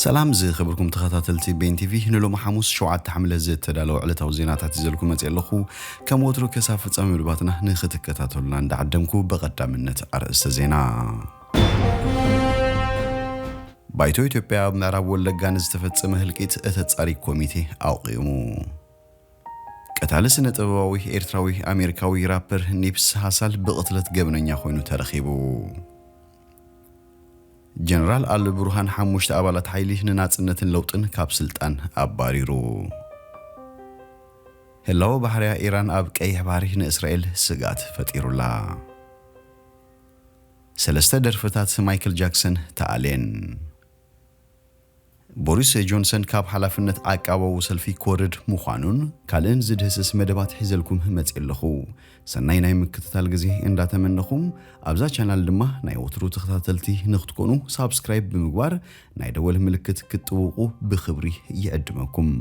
ሰላም ዝኸበርኩም ተኸታተልቲ ቤን ቲቪ፣ ንሎሚ ሓሙስ ሸውዓተ ሓምለ ዝተዳለወ ዕለታዊ ዜናታት ይዘልኩም መጽእ ኣለኹ። ከም ወትሩ ከሳብ ፍጻሜ መድባትና ንኽትከታተሉና እንዳዓደምኩ፣ በቐዳምነት ኣርእስተ ዜና። ባይቶ ኢትዮጵያ ኣብ ምዕራብ ወለጋ ንዝተፈጸመ ህልቂት እተጻሪ ኮሚቴ ኣቑሙ። ቀታሊ ስነ ጥበባዊ ኤርትራዊ ኣሜሪካዊ ራፐር ኒፕስ ሃሳል ብቕትለት ገበነኛ ኮይኑ ተረኺቡ። ጀነራል ኣል ቡርሃን ሓሙሽተ ኣባላት ሓይሊ ንናጽነትን ለውጥን ካብ ስልጣን ኣባሪሩ። ህላወ ባሕርያ ኢራን ኣብ ቀይሕ ባሕሪ ንእስራኤል ስግኣት ፈጢሩላ። ሰለስተ ደርፍታት ማይክል ጃክሰን ተኣልየን። ቦሪስ ጆንሰን ካብ ሓላፍነት ዓቃባዊ ሰልፊ ክወርድ ምዃኑን ካልእን ዝድህስስ መደባት ሒዘልኩም መጽእ ኣለኹ። ሰናይ ናይ ምክትታል ግዜ እንዳተመነኹም፣ ኣብዛ ቻናል ድማ ናይ ወትሩ ተኸታተልቲ ንኽትኮኑ ሳብስክራይብ ብምግባር ናይ ደወል ምልክት ክትጥውቑ ብኽብሪ ይዕድመኩም።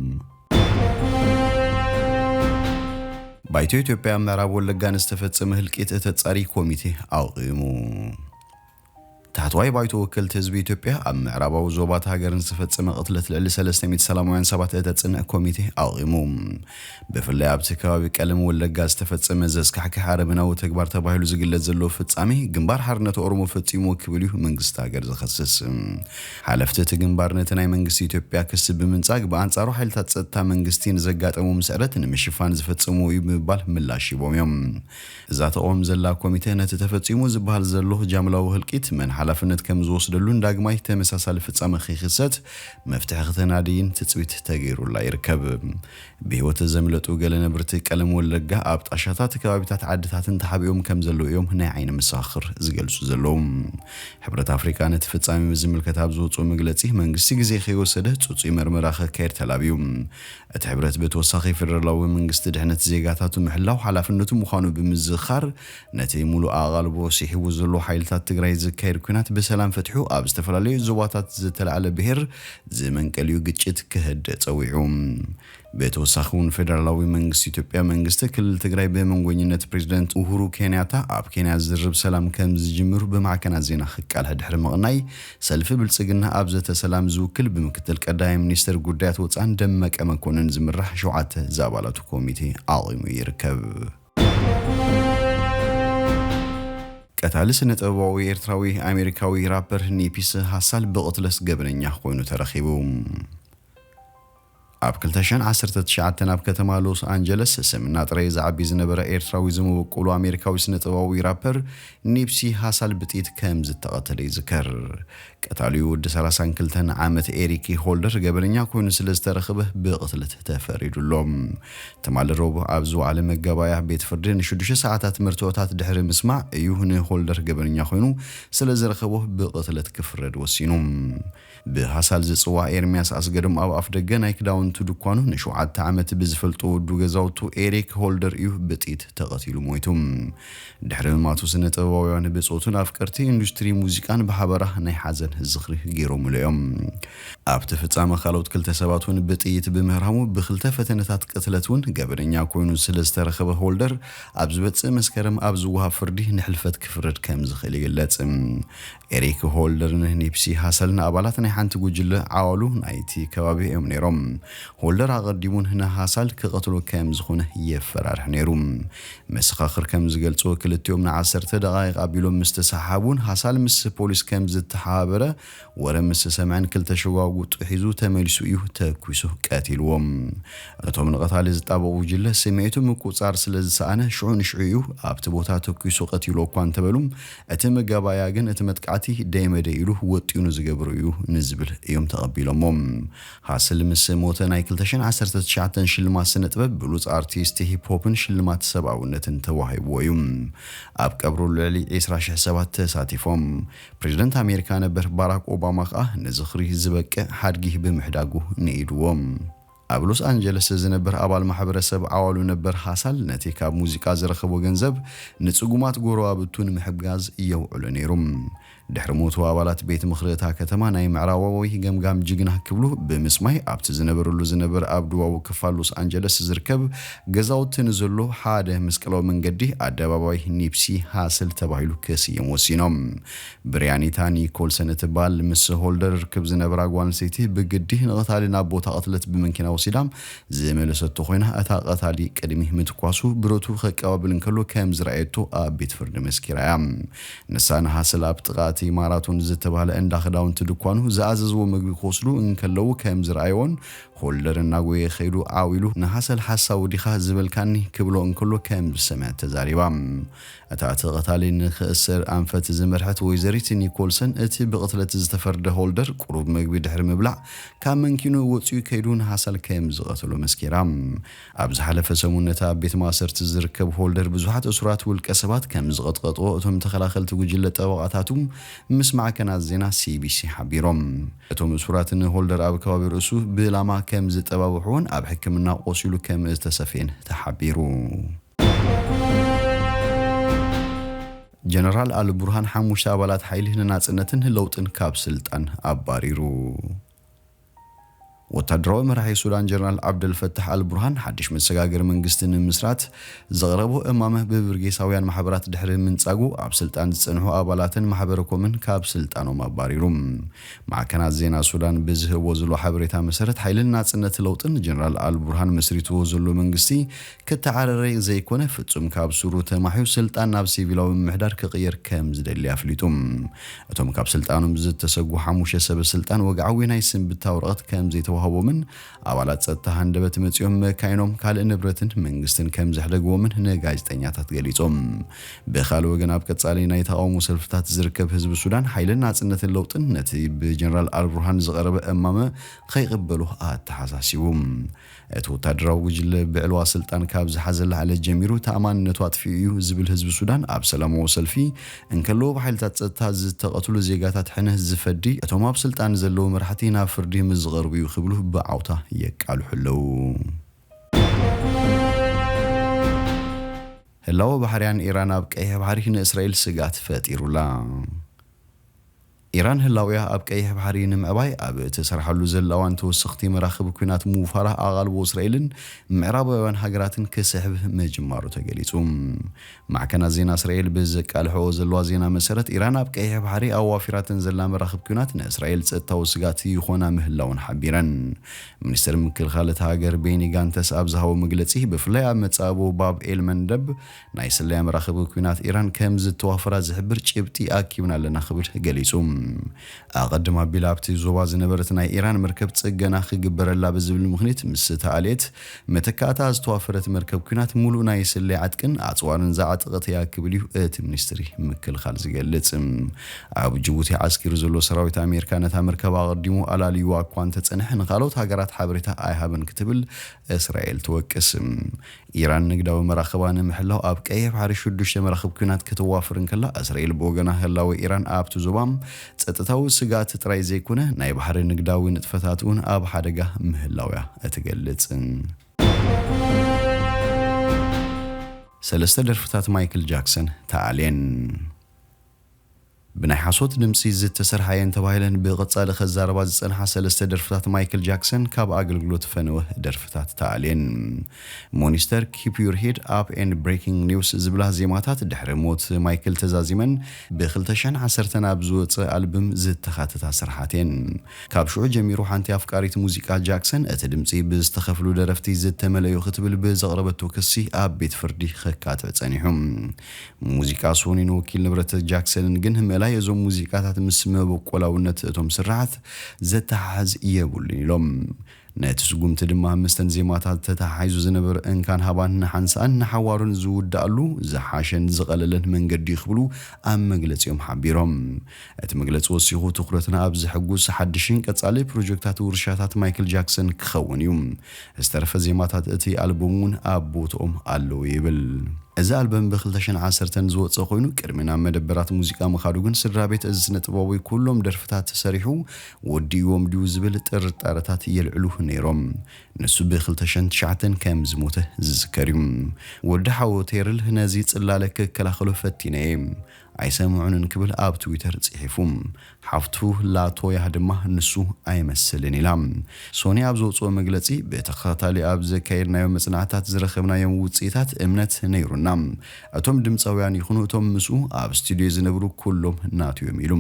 ባይቶ ኢትዮጵያ ኣብ ምዕራብ ወለጋ ንዝተፈጸመ ህልቂት እተጻሪ ኮሚቴ ኣቑሙ። ታሕተዋይ ባይቶ ወከልቲ ህዝቢ ኢትዮጵያ ኣብ ምዕራባዊ ዞባት ሃገር ንዝተፈጸመ ቅትለት ልዕሊ ሰለስተ ሚእቲ ሰላማውያን ሰባት እተጽንዕ ኮሚቴ ኣቑሙ። ብፍላይ ኣብቲ ከባቢ ቀለም ወለጋ ዝተፈጸመ ዘስካሕክሕ ኣረመናዊ ተግባር ተባሂሉ ዝግለጽ ዘሎ ፍጻሜ ግንባር ሓርነት ኦሮሞ ፈጺምዎ ክብል እዩ መንግስቲ ሃገር ዝኸስስ። ሓለፍቲ እቲ ግንባር ነቲ ናይ መንግስቲ ኢትዮጵያ ክሲ ብምንጻግ፣ ብኣንጻሩ ሓይልታት ጸጥታ መንግስቲ ንዘጋጠሞም ስዕረት ንምሽፋን ዝፈጸምዎ እዩ ብምባል ምላሽ ሂቦም እዮም። እዛ ተቆም ዘላ ኮሚቴ ነቲ ተፈጺሙ ዝበሃል ዘሎ ጃምላዊ ህልቂት መን ሓላፍነት ከም ዝወስደሉን ዳግማይ ተመሳሳሊ ፍጻመ ከይክሰት መፍትሒ ክተናድይን ትጽቢት ተገይሩላ ይርከብ። ብህይወት ዘምለጡ ገለ ነብርቲ ቀለም ወለጋ ኣብ ጣሻታት ከባቢታት ዓድታትን ተሓቢኦም ከም ዘለዉ እዮም ናይ ዓይኒ መሰኻኽር ዝገልጹ ዘለዉ። ሕብረት ኣፍሪቃ ነቲ ፍጻሜ ብዝምልከት ኣብ ዝወጽኦ መግለጺ፣ መንግስቲ ግዜ ከይወሰደ ጽጹይ መርመራ ከካየድ ተላብዩ። እቲ ሕብረት ብተወሳኺ ፌደራላዊ መንግስቲ ድሕነት ዜጋታቱ ምሕላው ሓላፍነቱ ምዃኑ ብምዝኻር፣ ነቲ ሙሉእ ኣቓልቦ ስሒቡ ዘሎ ሓይልታት ትግራይ ዝካየድ ኲናት ብሰላም ፈትሑ ኣብ ዝተፈላለዩ ዞባታት ዝተላዕለ ብሄር ዝመንቀልዩ ግጭት ክህድእ ጸዊዑ። ብተወሳኺ እውን ፌደራላዊ መንግስቲ ኢትዮጵያ መንግስቲ ክልል ትግራይ ብመንጎኝነት ፕሬዚደንት ኡሁሩ ኬንያታ ኣብ ኬንያ ዝርብ ሰላም ከም ዝጅምሩ ብማዕከናት ዜና ክቃልሕ ድሕሪ ምቕናይ፣ ሰልፊ ብልጽግና ኣብ ዘተ ሰላም ዝውክል ብምክትል ቀዳማይ ሚኒስትር ጉዳያት ወጻን ደመቀ መኮንን ዝምራሕ ሸውዓተ ዝኣባላቱ ኮሚቴ ኣቑሙ ይርከብ። ቀታሊ ስነ ጥበባዊ ኤርትራዊ ኣሜሪካዊ ራፐር ኒፒስ ሃሳል ብቕትለት ገበነኛ ኮይኑ ተረኺቡ። ኣብ ክልተ ሽሕን ዓሰርተ ትሽዓተን ኣብ ከተማ ሎስ ኣንጀለስ ስምና ጥራይ ዝዓቢ ዝነበረ ኤርትራዊ ዝመበቆሉ ኣሜሪካዊ ስነ ጥበባዊ ራፐር ኒፕሲ ሃሳል ብጥይት ከም ዝተቐተለ ይዝከር። ቀታሊኡ ወዲ ሰላሳን ክልተን ዓመት ኤሪክ ሆልደር ገበነኛ ኮይኑ ስለ ዝተረኽበ ብቕትለት ተፈሪዱ ኣሎ። ትማሊ ረቡዕ ኣብ ዝወዓለ መጋባእያ ቤት ፍርዲ ንሽዱሽተ ሰዓታት መርትዖታት ድሕሪ ምስማዕ እዩ ንሆልደር ገበነኛ ኮይኑ ስለ ዝረኸቦ ብቕትለት ክፍረድ ወሲኑ። ብሃሳል ዝጽዋዕ ኤርምያስ ኣስገዶም ኣብ ኣፍ ደገ ናይ ክዳውንቱ ድኳኑ ንሸውዓተ ዓመት ብዝፈልጦ ወዱ ገዛውቱ ኤሪክ ሆልደር እዩ ብጥይት ተቐቲሉ ሞይቱ። ድሕሪ ምማቱ ስነ ጥበባውያን ብጾቱን ኣፍቀርቲ ኢንዱስትሪ ሙዚቃን ብሓበራ ናይ ሓዘን ዝኽሪ ገይሮምሉ እዮም። ኣብቲ ፍጻመ ካልኦት ክልተ ሰባት እውን ብጥይት ብምህራሙ ብክልተ ፈተነታት ቅትለት እውን ገበነኛ ኮይኑ ስለ ዝተረኸበ ሆልደር ኣብ ዝመጽእ መስከረም ኣብ ዝወሃብ ፍርዲ ንሕልፈት ክፍረድ ከም ዝኽእል ይግለጽ። ኤሪክ ሆልደርን ኒፕሲ ሃሰልን ኣባላት ናይ ሓንቲ ጉጅለ ዓዋሉ ናይቲ ከባቢ እዮም ነይሮም። ሆልደር ኣቐዲሙን ንሃሳል ክቐትሎ ከም ዝኾነ የፈራርሕ ነይሩ። መሰኻኽር ከም ዝገልጽዎ ክልቲኦም ንዓሰርተ ደቓይቕ ኣቢሎም ምስ ተሰሓሓቡን ሃሳል ምስ ፖሊስ ከም ዝተሓባበረ ወረ ምስ ሰምዐን ክልተ ሸጓጉጥ ሒዙ ተመሊሱ እዩ ተኩሱ ቀቲልዎም። እቶም ንቐታሊ ዝጣበቑ ጉጅለ ስምዒቱ ምቁጽጻር ስለ ዝሰኣነ ሽዑ ንሽዑ እዩ ኣብቲ ቦታ ተኩሱ ቀቲሉ እኳ እንተበሉ፣ እቲ መጋባእያ ግን እቲ መጥቃዕቲ ደይመደይ ኢሉ ወጢኑ ዝገብሮ እዩ ንዝብል እዮም ተቐቢሎሞ። ሃስል ምስ ሞተ ናይ ክልተ ሽሕን ዓሰርተ ትሽዓተን ሽልማት ስነ ጥበብ ብሉጽ ኣርቲስት ሂፕ ሆፕን ሽልማት ሰብኣውነትን ተዋሂብዎ እዩ። ኣብ ቀብሩ ልዕሊ ዕስራ ሽሕ ሰባት ተሳቲፎም። ፕሬዚደንት ኣሜሪካ ነበር ባራክ ኦባማ ከኣ ንዝኽሪ ዝበቅዕ ሓድጊ ብምሕዳጉ ንኢድዎም። ኣብ ሎስ ኣንጀለስ ዝነበር ኣባል ማሕበረሰብ ዓዋሉ ነበር ሃሳል ነቲ ካብ ሙዚቃ ዝረኸቦ ገንዘብ ንጽጉማት ጎረባብቱ ንምሕጋዝ የውዕሎ ነይሩ። ድሕሪ ሞቱ ኣባላት ቤት ምኽሪ እታ ከተማ ናይ ምዕራባዊ ገምጋም ጅግና ክብሉ ብምስማይ ኣብቲ ዝነበረሉ ዝነበር ኣብ ደቡባዊ ክፋል ሎስ ኣንጀለስ ዝርከብ ገዛውቲ ንዘሎ ሓደ መስቀላዊ መንገዲ ኣደባባይ ኒፕሲ ሃስል ተባሂሉ ክስየም ወሲኖም። ብርያኒታ ኒኮልሰን እትበሃል ምስ ሆልደር ርክብ ዝነበራ ጓል ኣንስተይቲ ብግዲ ንቐታሊ ናብ ቦታ ቅትለት ብመኪና ወሲዳ ዝመለሰቶ ኮይና እታ ቀታሊ ቅድሚ ምትኳሱ ብረቱ ከቀባብል እንከሎ ከም ዝረኣየቶ ኣብ ቤት ፍርዲ መስኪራ እያ። ንሳ ንሃስል ኣብ ጥቓ እቲ ማራቶን ዝተባህለ እንዳ ክዳውንቲ ድኳኑ ዝኣዘዝዎ ምግቢ ክወስዱ እንከለዉ ከም ዝረኣይዎን ሆልደር እናጎየ ከይዱ ዓው ኢሉ ንሃሰል ሓሳዊ ዲኻ ዝበልካኒ ክብሎ እንከሎ ከም ዝሰምዐት ተዛሪባ። እታ እቲ ቀታሊ ንክእሰር ኣንፈት ዝመርሐት ወይዘሪት ኒኮልሰን እቲ ብቕትለት ዝተፈርደ ሆልደር ቁሩብ ምግቢ ድሕሪ ምብላዕ ካብ መንኪኑ ወፂኡ ከይዱ ንሃሰል ከም ዝቐተሎ መስኪራ። ኣብ ዝሓለፈ ሰሙን ነታ ኣብ ቤት ማእሰርቲ ዝርከብ ሆልደር ብዙሓት እሱራት ውልቀ ሰባት ከም ዝቐጥቀጥዎ እቶም ተኸላኸልቲ ጉጅለ ጠበቓታቱ ምስ ማዕከናት ዜና ሲቢሲ ሓቢሮም። እቶም እሱራት ንሆልደር ኣብ ከባቢ ርእሱ ብላማ ከም ዝጠባብሕዎን ኣብ ሕክምና ቆሲሉ ከም ዝተሰፍየን ተሓቢሩ። ጀነራል ኣል ቡርሃን ሓሙሽተ ኣባላት ሓይሊ ንናጽነትን ለውጥን ካብ ስልጣን ኣባሪሩ። ወታደራዊ መራሒ ሱዳን ጀነራል ዓብደል ፈታሕ ኣል ቡርሃን ሓድሽ መሰጋገሪ መንግስቲ ንምስራት ዘቕረቦ እማመ ብብርጌሳውያን ማሕበራት ድሕሪ ምንጻጉ ኣብ ስልጣን ዝጸንሑ ኣባላትን ማሕበረኮምን ካብ ስልጣኖም ኣባሪሩ። ማዕከናት ዜና ሱዳን ብዝህቦ ዘሎ ሓበሬታ መሰረት ሓይልን ናጽነት ለውጥን ጀነራል ኣል ቡርሃን መስሪትዎ ዘሎ መንግስቲ ክተዓረረ ዘይኮነ ፍጹም ካብ ሱሩ ተማሕዩ ስልጣን ናብ ሲቪላዊ ምምሕዳር ክቕየር ከም ዝደሊ ኣፍሊጡ። እቶም ካብ ስልጣኖም ዝተሰጉ ሓሙሽተ ሰበ ስልጣን ወግዓዊ ናይ ስንብታ ወረቐት ከም ዘይተዋህቦምን ኣባላት ጸጥታ ሃንደበት መጺኦም መካይኖም ካልእ ንብረትን መንግስትን ከም ዘሕደግዎምን ንጋዜጠኛታት ገሊጾም። ብኻልእ ወገን ኣብ ቀጻሊ ናይ ተቓውሞ ሰልፍታት ዝርከብ ህዝቢ ሱዳን ሓይልን ናጽነትን ለውጥን ነቲ ብጀነራል ኣልቡርሃን ዝቐረበ እማመ ከይቕበሉ ኣተሓሳሲቡ። እቲ ወታደራዊ ጉጅለ ብዕልዋ ስልጣን ካብ ዝሓዘላ ዕለት ጀሚሩ ተኣማንነቱ ኣጥፊኡ እዩ ዝብል ህዝቢ ሱዳን ኣብ ሰላማዊ ሰልፊ እንከለዉ ብሓይልታት ጸጥታ ዝተቐትሉ ዜጋታት ሕነ ዝፈዲ እቶም ኣብ ስልጣን ዘለዉ መራሕቲ ናብ ፍርዲ ምስ ዝቐርቡ እዩ ክብሉ ብዓውታ የቃልሑ ኣለዉ። ህላወ ባሕርያን ኢራን ኣብ ቀይሕ ባሕሪ ንእስራኤል ስግኣት ፈጢሩላ። ኢራን ህላውያ ኣብ ቀይሕ ባሕሪ ንምዕባይ ኣብ እትሰርሓሉ ዘላ እዋን ተወሰኽቲ መራኽብ ኲናት ምውፋራ ኣቓልቦ እስራኤልን ምዕራባውያን ሃገራትን ክስሕብ ምጅማሩ ተገሊጹ። ማዕከናት ዜና እስራኤል ብዘቃልሕኦ ዘለዋ ዜና መሰረት ኢራን ኣብ ቀይሕ ባሕሪ ኣዋፊራተን ዘላ መራኽብ ኲናት ንእስራኤል ጸጥታዊ ስጋት ይኾና ምህላውን ሓቢረን። ሚኒስትር ምክልኻል እታ ሃገር ቤኒ ጋንተስ ኣብ ዝሃቦ መግለጺ ብፍላይ ኣብ መጻብቦ ባብ ኤል መንደብ ናይ ስለያ መራኽብ ኲናት ኢራን ከም ዝተዋፈራ ዝሕብር ጭብጢ ኣኪብና ኣለና ክብል ገሊጹ። ኣቐድም ኣቢላ ኣብቲ ዞባ ዝነበረት ናይ ኢራን መርከብ ጽገና ክግበረላ ብዝብል ምኽንያት ምስ ተኣልየት መተካእታ ዝተዋፈረት መርከብ ኲናት ሙሉእ ናይ ስለያ ዕጥቅን ኣጽዋርን ዝዓጠቐት እያ ክብል እዩ እቲ ሚኒስትሪ ምክልኻል ዝገልጽ። ኣብ ጅቡቲ ዓስኪሩ ዘሎ ሰራዊት ኣሜሪካ ነታ መርከብ ኣቐዲሙ ኣላልይዋ እኳ እንተጸንሐ ንኻልኦት ሃገራት ሓበሬታ ኣይሃበን ክትብል እስራኤል ትወቅስ። ኢራን ንግዳዊ መራኽባ ንምሕላው ኣብ ቀይሕ ባሕሪ ሽዱሽተ መራኽብ ኲናት ከተዋፍር እንከላ እስራኤል ብወገና ህላወ ኢራን ኣብቲ ዞባ ጸጥታዊ ስግኣት ጥራይ ዘይኮነ ናይ ባሕሪ ንግዳዊ ንጥፈታት እውን ኣብ ሓደጋ ምህላውያ እትገልጽ። ሰለስተ ደርፍታት ማይክል ጃክሰን ተኣልየን። ብናይ ሓሶት ድምጺ ዝተሰርሓ እየን ተባሂለን ብቐጻሊ ከዛረባ ዝጸንሓ ሰለስተ ደርፍታት ማይክል ጃክሰን ካብ ኣገልግሎት ፈነወ ደርፍታት ተኣልየን። ሞኒስተር፣ ኪፕ ዩር ሄድ ኣፕ ኤንድ ብሬኪንግ ኒውስ ዝብላ ዜማታት ድሕሪ ሞት ማይክል ተዛዚመን ብክልተ ሽሕን ዓሰርተን ኣብ ዝወጸ ኣልብም ዝተኻተታ ስርሓት እየን። ካብ ሽዑ ጀሚሩ ሓንቲ ኣፍቃሪት ሙዚቃ ጃክሰን እቲ ድምጺ ብዝተኸፍሉ ደረፍቲ ዝተመለዩ ክትብል ብዘቕረበቶ ክሲ ኣብ ቤት ፍርዲ ከካትዕ ጸኒሑ። ሙዚቃ ሶኒን ወኪል ንብረት ጃክሰንን ግን ምእላይ እዞም ሙዚቃታት ምስ መበቆላውነት እቶም ስርሓት ዘተሓሕዝ የብሉን ኢሎም። ነቲ ስጉምቲ ድማ ምስተን ዜማታት ተተሓሒዙ ዝነበረ እንካን ሃባን ንሓንሳእን ንሓዋሩን ዝውዳእሉ ዝሓሸን ዝቐለለን መንገዲ እዩ ክብሉ ኣብ መግለጺኦም ሓቢሮም። እቲ መግለጺ ወሲኹ ትኹረትና ኣብ ዘሐጉስ ሓድሽን ቀጻሊ ፕሮጀክታት ውርሻታት ማይክል ጃክሰን ክኸውን እዩ። ዝተረፈ ዜማታት እቲ ኣልቡም እውን ኣብ ቦትኦም ኣለዉ ይብል። እዚ ኣልበም ብ ክልተ ሽሕን ዓሰርተን ዝወጸ ኮይኑ ቅድሚ ናብ መደበራት ሙዚቃ ምኻዱ ግን ስድራ ቤት እዚ ስነ ጥበባዊ ኩሎም ደርፍታት ሰሪሑ ወዲእዎም ድዩ ዝብል ጥርጣረታት የልዕሉ ነይሮም። ንሱ ብ ክልተ ሽሕን ትሽዓተን ከም ዝሞተ ዝዝከር እዩ። ወዲ ሓው ቴርል ነዚ ጽላለ ክከላኸሎ ፈቲነ እየ። ኣይሰምዑንን ክብል ኣብ ትዊተር ጽሒፉ። ሓፍቱ ላቶያ ድማ ንሱ ኣይመስልን ኢላ። ሶኒ ኣብ ዘውፅኦ መግለጺ፣ ብተኸታታሊ ኣብ ዘካየድናዮ መጽናዕታት ዝረኸብናዮም ውጽኢታት እምነት ነይሩና። እቶም ድምፃውያን ይኹኑ እቶም ምስኡ ኣብ ስቱድዮ ዝነብሩ ኩሎም ናቱ እዮም ኢሉ።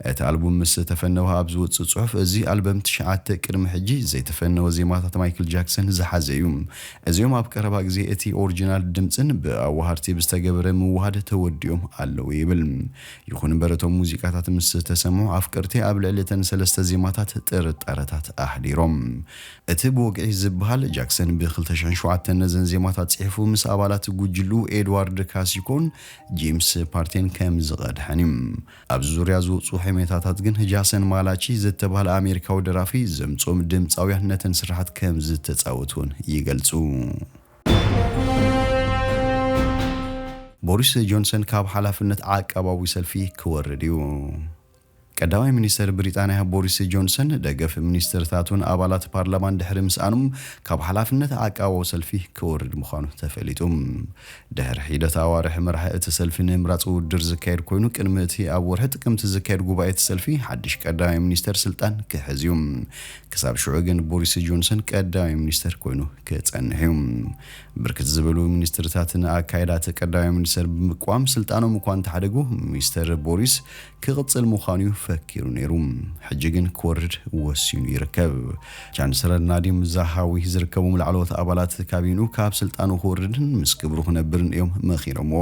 እቲ ኣልቡም ምስ ተፈነወ ኣብ ዝወፅእ ጽሑፍ፣ እዚ ኣልበም ትሽዓተ ቅድሚ ሕጂ ዘይተፈነወ ዜማታት ማይክል ጃክሰን ዝሓዘ እዩ። እዚኦም ኣብ ቀረባ ግዜ እቲ ኦሪጂናል ድምፅን ብኣዋሃድቲ ብዝተገበረ ምውሃድ ተወዲኦም ኣለዉ ይብል። ይኹን እምበር እቶም ሙዚቃታት ምስ ተሰምዑ ኣፍቀርቲ ኣብ ልዕሊ እተን ሰለስተ ዜማታት ጥርጣረታት ኣሕዲሮም። እቲ ብወግዒ ዝበሃል ጃክሰን ብ2007 ነዘን ዜማታት ጽሒፉ ምስ ኣባላት ጉጅሉ ኤድዋርድ ካሲኮን ጄምስ ፓርቴን ከም ዝቐድሐን እዩ። ኣብዚ ዙርያ ዝወፁ ሕሜታታት ግን ጃሰን ማላቺ ዝተባህለ ኣሜሪካዊ ደራፊ ዘምፅኦም ድምፃውያን ነተን ስራሓት ከም ዝተፃወቱን ይገልፁ። ቦሪስ ጆንሰን ካብ ሓላፍነት ዓቃባዊ ሰልፊ ክወርድ እዩ። ቀዳማይ ሚኒስተር ብሪጣንያ ቦሪስ ጆንሰን ደገፍ ሚኒስትርታቱን ኣባላት ፓርላማን ድሕሪ ምስኣኖም ካብ ሓላፍነት ዓቃባዊ ሰልፊ ክወርድ ምዃኑ ተፈሊጡ። ድሕሪ ሒደት ኣዋርሕ መራሒ እቲ ሰልፊ ንምምራፅ ውድድር ዝካየድ ኮይኑ፣ ቅድሚ እቲ ኣብ ወርሒ ጥቅምቲ ዝካየድ ጉባኤ እቲ ሰልፊ ሓድሽ ቀዳማይ ሚኒስተር ስልጣን ክሕዝ እዩ። ክሳብ ሽዑ ግን ቦሪስ ጆንሰን ቀዳማይ ሚኒስተር ኮይኑ ክጸንሕ እዩ። ብርክት ዝበሉ ሚኒስትርታትን ኣካይዳት ቀዳማይ ሚኒስተር ብምቅዋም ስልጣኖም እኳ እንተሓደጉ፣ ሚስተር ቦሪስ ክቕጽል ምዃኑ እዩ ፈኪሩ ነይሩ። ሕጂ ግን ክወርድ ወሲኑ ይርከብ። ቻንስለር ናዲም ዛሃዊ ዝርከቦም ላዕለዎት ኣባላት ካቢንኡ ካብ ስልጣኑ ክወርድን ምስ ክብሩ ክነብርን እዮም መኺሮምዎ።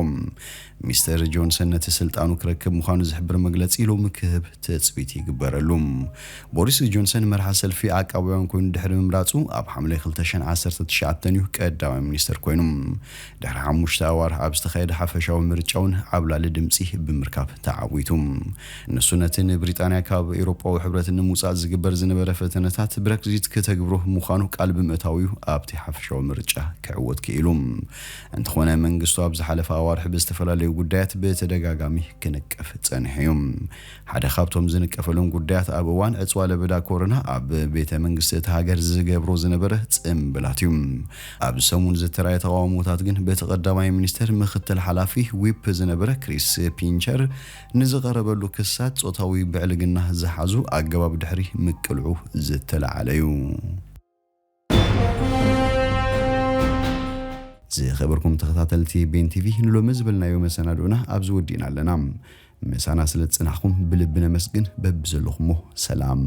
ሚስተር ጆንሰን ነቲ ስልጣኑ ክረክብ ምዃኑ ዝሕብር መግለጺ ሎሚ ክህብ ትጽቢት ይግበረሉ። ቦሪስ ጆንሰን መርሓ ሰልፊ ዓቃባውያን ኮይኑ ድሕሪ ምምራጹ፣ ኣብ ሓምለ ክልተ ሽሕን ዓሰርተ ትሽዓተን እዩ ቀዳማይ ሚኒስተር ኮይኑ። ድሕሪ ሓሙሽተ ኣዋርሕ ኣብ ዝተኻየደ ሓፈሻዊ ምርጫ እውን ዓብላሊ ድምጺ ብምርካብ ተዓዊቱ። ንሱ ነቲ ንብሪጣንያ ካብ ኤውሮጳዊ ሕብረት ንምውጻእ ዝግበር ዝነበረ ፈተነታት ብረክዚት ክተግብሮ ምዃኑ ቃል ብምእታው እዩ ኣብቲ ሓፈሻዊ ምርጫ ክዕወት ክኢሉ። እንተኾነ መንግስቱ ኣብ ዝሓለፈ ኣዋርሕ ብዝተፈላለዩ ጉዳያት ብተደጋጋሚ ክንቀፍ ጸኒሑ እዩ። ሓደ ካብቶም ዝንቀፈሎም ጉዳያት ኣብ እዋን ዕጽዋ ለበዳ ኮሮና ኣብ ቤተ መንግስቲ እቲ ሃገር ዝገብሮ ዝነበረ ጽምብላት እዩ። ኣብዚ ሰሙን ዝተራየ ተቃውሞታት ግን በቲ ቀዳማይ ሚኒስተር ምክትል ሓላፊ ዊፕ ዝነበረ ክሪስ ፒንቸር ንዝቐረበሉ ክሳት ጾታዊ ብዕልግና ዝሓዙ ኣገባብ ድሕሪ ምቅልዑ ዝተለዓለ እዩ። ዝኸበርኩም ተኸታተልቲ ቤን ቲቪ፣ ንሎሚ ዝበልናዮ መሰናድኦና ኣብዚ ወዲእና ኣለና። ምሳና ስለ ዝጸናሕኩም ብልቢ ነመስግን። በብዘለኹሞ ሰላም።